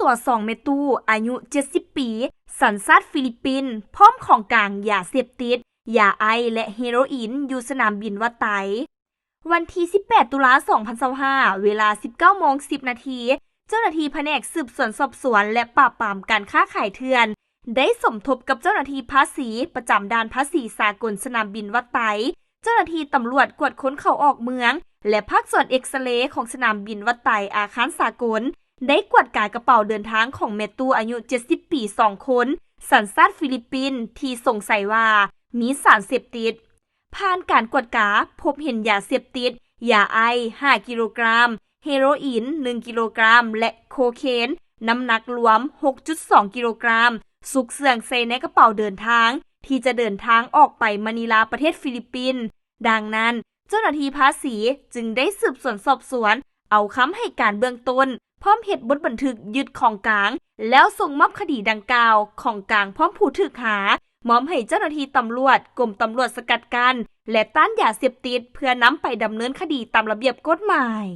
ຕົວສອງແມ່ຕູ້ອາຍຸເຈັດສິບປີ ສັນຊາດຟີລິບປິນ ພ້ອມຂອງກາງຢາເສບຕິດ, ຢາໄອ ແລະ ເຮໂຣອິນ ຢູ່ສະໜາມບິນວັດໄຕ. ວັນທີສິບແປດ ຕຸລາ ສອງພັນຊາວຫ້າ ເວລາ ສິບເກົ້າໂມງສິບນາທີ, ເຈົ້າໜ້າທີ່ພະແນກສືບສວນສອບສວນ ແລະ ປາບປາມການຄ້າຂາຍເຖື່ອນ ໄດ້ສົມທົບກັບເຈົ້າໜ້າທີ່ພາສີປະຈຳດ່ານພາສີສາກົນສະໜາມບິນວັດໄຕ, ເຈົ້າໜ້າທີ່ຕຳຫຼວດກວດຄົນເຂົ້າອອກເມືອງ ແລະ ພາກສ່ວນເອັກສະເລຂອງສະໜາມບິນວັດໄຕອາຄານສາກົນ ໄດ້ກວດກາກະເປົາເດີນທາງຂອງແມ່ຕູ້ອາຍຸເຈັດສິບປີສອງຄົນ ສັນຊາດຟີລິບປິນ ທີ່ສົງໄສວ່າມີສານເສບຕິດ. ຜ່ານການກວດກາ ພົບເຫັນຢາເສບຕິດ, ຢາໄອ ຫ້າກິໂລກຣາມ, ເຮໂຣອິນ ໜຶ່ງກິໂລກຣາມ ແລະ ໂຄເຄນ ນ້ຳໜັກລວມ ຫົກຈຸດສອງກິໂລກຣາມ ຊຸກເຊື່ອງໃສ່ໃນກະເປົາເດີນທາງ ທີ່ຈະເດີນທາງອອກໄປມະນີລາ ປະເທດຟີລິບປິນ. ດັ່ງນັ້ນ, ເຈົ້າໜ້າທີ່ພາສີຈຶ່ງໄດ້ສືບສວນສອບສວນ ເອົາຄຳໃຫ້ການເບື້ອງຕົ້ນ ພ້ອມເຮັດບົດບັນທຶກຍຶດຂອງກາງ ແລ້ວສົ່ງມອບຄະດີດັ່ງກ່າວ ຂອງກາງພ້ອມຜູ້ຖືກຫາ ມອບໃຫ້ເຈົ້າໜ້າທີ່ຕຳຫຼວດ ກົມຕຳຫຼວດສະກັດກັ້ນ ແລະ ຕ້ານຢາເສບຕິດ ເພື່ອນຳໄປດຳເນີນຄະດີຕາມລະບຽບກົດໝາຍ.